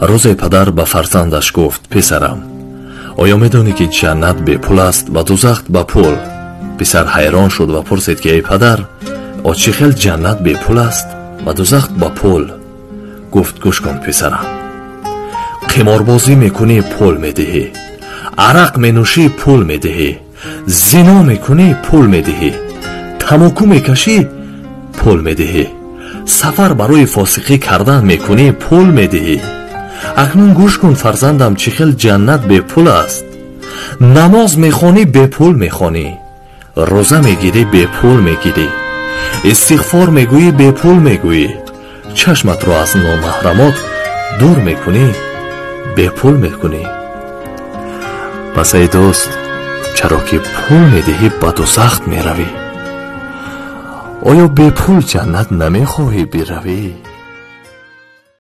Рӯзе падар ба фарзандаш гуфт: писарам, оё медонӣ, ки ҷаннат бепул аст ва дӯзах ба пул? Писар ҳайрон шуд ва пурсид, ки эй падар, о чӣ хел ҷаннат бепул аст ва дӯзах ба пул? Гуфт: гӯш кун, писарам, қиморбозӣ мекунӣ, пул медиҳӣ, арақ менӯшӣ, пул медиҳӣ, зино мекунӣ, пул медиҳӣ, тамоку мекашӣ, пул медиҳӣ, сафар барои фосиқӣ кардан мекунӣ, пул медиҳӣ. Акнун гӯш кун, фарзандам, чӣ хел ҷаннат бепул аст. Намоз мехонӣ, бепул мехонӣ, рӯза мегирӣ, бепул мегирӣ, истиғфор мегӯӣ, бепул мегӯӣ, чашматро аз номаҳрамот дур мекунӣ, бепул мекунӣ. Пас эй дӯст, чаро ки пул медиҳӣ, ба дӯзах меравӣ? Оё бепул ҷаннат намехоҳӣ биравӣ?